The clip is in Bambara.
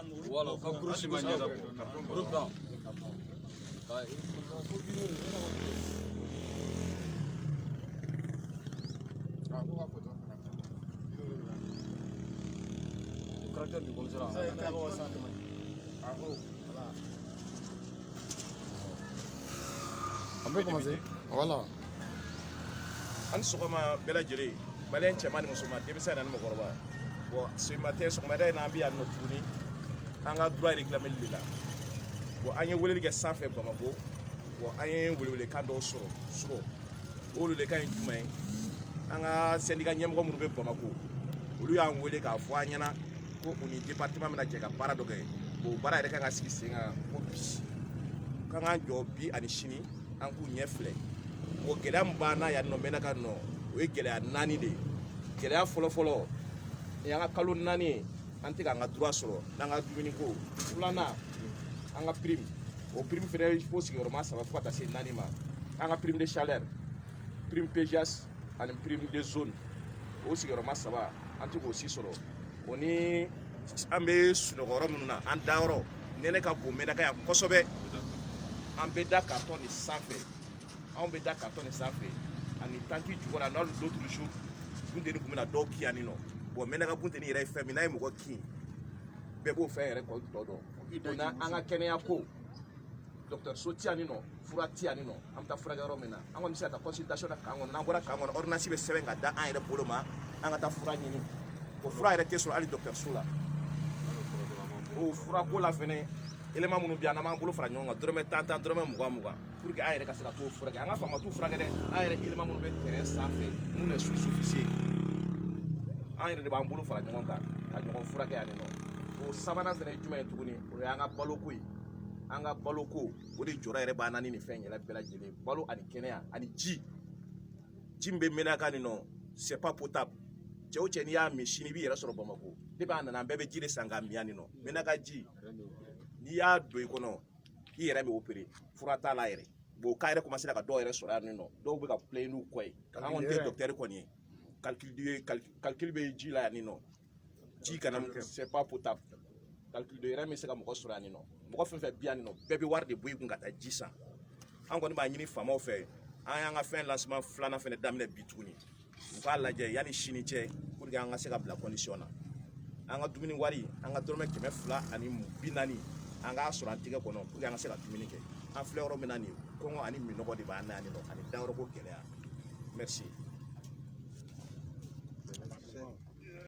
Voilà, ka kurusi ma ɲɛnabɔ. Reprends. Le caractère du commissaire. On peut commencer. Voilà. An sɔgɔma bɛɛ lajɛlen, maliyɛn cɛman ni musoman, denmisɛn ani mɔgɔkɔrɔba. Bon, ce matin, sɔgɔmada in na, an bɛ yan nɔ tuguni an ka droit réclameli de la. Bon, an ye weleli kɛ sanfɛ Bamakɔ. Bon, an ye welewelekan dɔw sɔrɔ surɔ. O welewelekan ye jumɛn ye? An ka syndicat ɲɛmɔgɔ minnu bɛ Bamakɔ, olu y'an wele k'a fɔ an ɲɛna ko u ni département bɛna jɛ ka baara dɔ kɛ. Bon, o baara yɛrɛ kan ka sigi sen kan ko bi, k'an k'an jɔ bi ani sini, an k'u ɲɛ filɛ. O gɛlɛya min b'an na yan nɔ Mɛnaka nɔ, o ye gɛlɛya 4 de ye. Gɛlɛya fɔlɔfɔlɔ, nin y'an ka kalo 4 ye, an tɛ k'an ka droit sɔrɔ n'an ka dumuniko. Filanan, an ka prime, o prime fɛnɛ fo sigiyɔrɔma 3 fo ka taa se 4 ma. An ka prime de chaleur, prime PGS ani prime de zone, o sigiyɔrɔma 3, an tɛ k'o si sɔrɔ. O ni an bɛ sunɔgɔ yɔrɔ minnu na, an dayɔrɔ nɛnɛ ka bon Mɛnaka yan kosɛbɛ. An bɛ da carton de sanfɛ, anw bɛ da carton de sanfɛ ani tanki jukɔrɔ. N'hali l'autre jour, bunteni tun bɛna dɔw kin yan nɔ. Bon, Mɛnaka bunteni yɛrɛ ye fɛn min n'a ye mɔgɔ kin, bɛɛ b'o fɛn yɛrɛ tɔ dɔn. O na an ka kɛnɛya ko, dɔgɔtɔrɔso ti yan nɔ, fura ti yan nɔ. An bɛ taa furakɛ yɔrɔ min na, an kɔni bɛ se ka taa consultation na camp kɔnɔ. N'an bɔra camp kɔnɔ, ordonnance bɛ sɛbɛn ka da an yɛrɛ bolo ma, an ka taa fura ɲini. O fura yɛrɛ tɛ sɔrɔ hali dɔgɔtɔrɔso la. O furako la fɛnɛ, élément minnu bɛ yan, n'an b'an bolo fara ɲɔgɔn kan, dɔrɔmɛ 10 10, dɔrɔmɛ 20 20, pour que an yɛrɛ ka se ka t'o furakɛ. An ka faama t'u furakɛ dɛ, an yɛrɛ élément minnu bɛ terrain sanfɛ, minnu ye sous-officier, an yɛrɛ de b'an bolo fara ɲɔgɔn kan ka ɲɔgɔn furakɛ yan nɔ. O sabanan fɛnɛ ye jumɛn ye tuguni? O y'an ka baloko ye. An ka baloko, o de jɔrɔ yɛrɛ b'an na ni nin fɛn yɛrɛ bɛɛ lajɛlen. Balo ani kɛnɛya ani ji. Ji min bɛ Mɛnaka nin nɔ, c'est pas potable. Cɛ o cɛ, n'i y'a min sini, i b'i yɛrɛ sɔrɔ Bamakɔ. Depuis a nana, an bɛɛ bɛ ji de san k'a min yan nin nɔ. Mɛnaka ji, n'i y'a don i kɔnɔ, i yɛrɛ bɛ opérer, fura t'a la yɛrɛ. Bon, k'a yɛrɛ commencé ka dɔw yɛrɛ sɔrɔ yan nin nɔ, dɔw bɛ ka plaigner n'u kɔ ye. An kɔni tɛ docteur kɔni ye. Calcul bɛ ji la yan nin nɔ, ji kana, c'est pas potable. Calcul de yɛrɛ bɛ se ka mɔgɔ sɔrɔ yan nin nɔ. Mɔgɔ fɛn fɛn bɛ yan nin nɔ, bɛɛ bɛ wari de bɔ i kun ka taa ji san. An kɔni b'a ɲini faamaw fɛ, an y'an ka fɛn lancement filanan fɛnɛ daminɛ bi tuguni, u k'a lajɛ yanni sini cɛ, pour que an ka se ka bila condition na. An ka dumuni wari, an ka dɔrɔmɛ 240, an k'a sɔrɔ an tɛgɛ kɔnɔ, pour que an ka se ka dumuni kɛ. An filɛ yɔrɔ min na nin, kɔngɔ ani minɔgɔ de b'an na yan nɔ, ani dayɔrɔ ko gɛlɛya. Merci.